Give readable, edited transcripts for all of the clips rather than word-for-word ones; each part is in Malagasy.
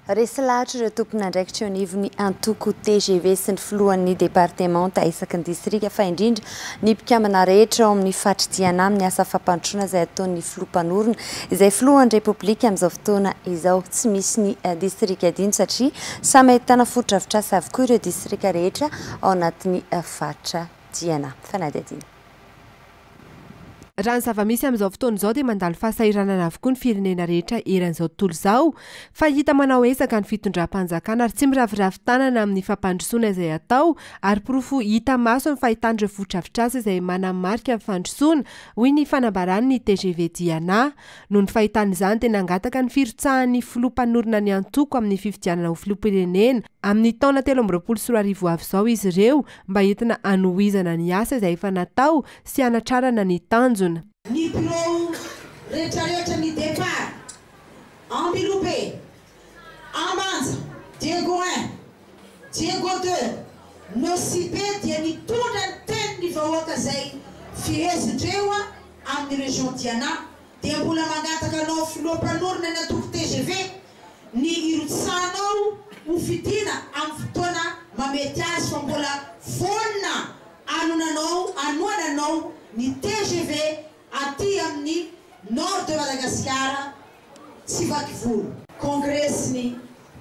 Resy lahatra ireo tompon'andraikitra eo anivon'ny antoko tgv sy ny filohan'ny departemanta isaky ny distrika fa indrindra ny mpikambana rehetra ao amin'ny faritry Diana amin'ny asa fampandrosoana izay ataon'ny filoha mpanorina izay filohan'ny Repoblika amin'izao fotoana izao. Tsy misy ny distrika adino satria samy ahitana fotodrafitrasa avokoa ireo distrika rehetra ao anatin'ny faritra Diana. Fanadihadiana. Raha ny zava-misy amin'izao fotoana izao dia mandalo fahasahiranana avokoa ny firenena rehetra eran'izao tontolo izao fa hita manao ezaka ny fitondram-panjakana ary tsy miraviravy tanana amin'ny fampandrosoana izay atao ary porofo hita maso ny fahitana ireo fotodrafitrasa izay manamarika ny fandrosoana hoy ny fanambaran'ny tgv Diana. Noho ny fahitana izany dia nangataka ny firotsahan'ny filoha mpanorina ny antoko amin'ny fifidianana ho filoham-pirenena amin'ny taona 2023 ho avy izao izy ireo mba entina hanohizana ny asa izay efa natao sy hanatrarana ny tanjona. Ny birao retraretra ny départ, Ambilobe, Ambanja, Diego un, Diego deux, Nosy Be dia nitondra ny tenin'ny vahoaka izay fehezindreo amin'ny région Diana dia mbola mangataka anao filoha mpanorina ny antoko tgv ny hirotsahanao ho fidiana amin'ny fotoana mamety azy fa mbola vonona Anonanao anoananao ny tgv aty amin'ny Nord de Madagasikara tsy vakivolo. Kongresin'ny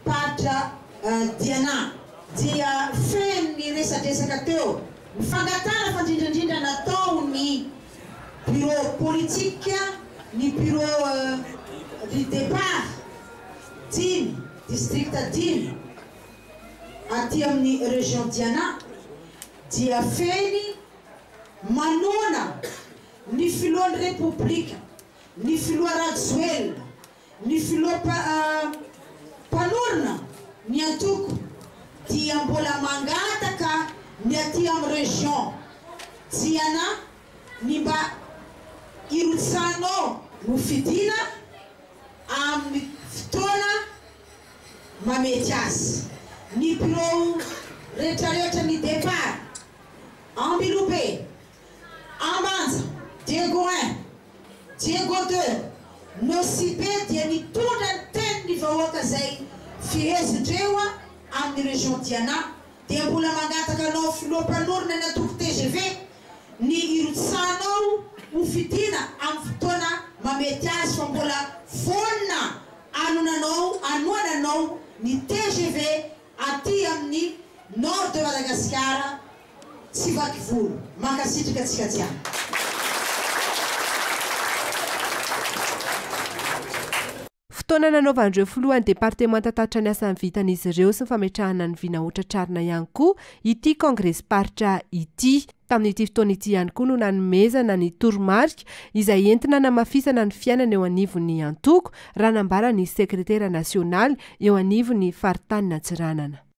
paritra Diana dia feno ny resadresaka teo ny fangatahana fandrindrandrindra natao ny bureau politique ny bureau du depart dimy district dimy aty amin'ny région Diana dia feny manoana ny filohan'ny Repoblika, ny filoha Rajoelina, ny filoha mpanorina ny antoko dia mbola mangataka ny aty amin'ny région Diana ny mba hirotsahanao ho fidiana amin'ny fotoana mamety azy. Ny birao retraretra ny depart, Ambilobe, Ambanja, Diego un, Diego deux, Nosy Be dia nitondra ny tenin'ny vahoaka izay fehezindreo amin'ny région Diana dia mbola mangataka anao filoha mpanorina ny antoko tgv ny hirotsahanao ho fidiana amin'ny fotoana mamety azy fa mbola vonona Anonanao anoananao ny tgv aty amin'ny Nord de Madagasikara tsy vakivolo. Mankasitraka antsika jiaby. Fotoana nanaovan'ireo filohan'ny departemanta tatitra ny asan'ny vitan'izy ireo sy ny fametrahana ny vina hotratrarina ihany koa ity kongresim-paritra ity. Tamin'ity fotoana ity ihany koa no nanomezana ny toromarika izay entina hanamafisana ny fiainana eo anivon'ny antoko, raha nambaran'ny sekretera nasionaly eo anivon'ny faritanin'Antsiranana.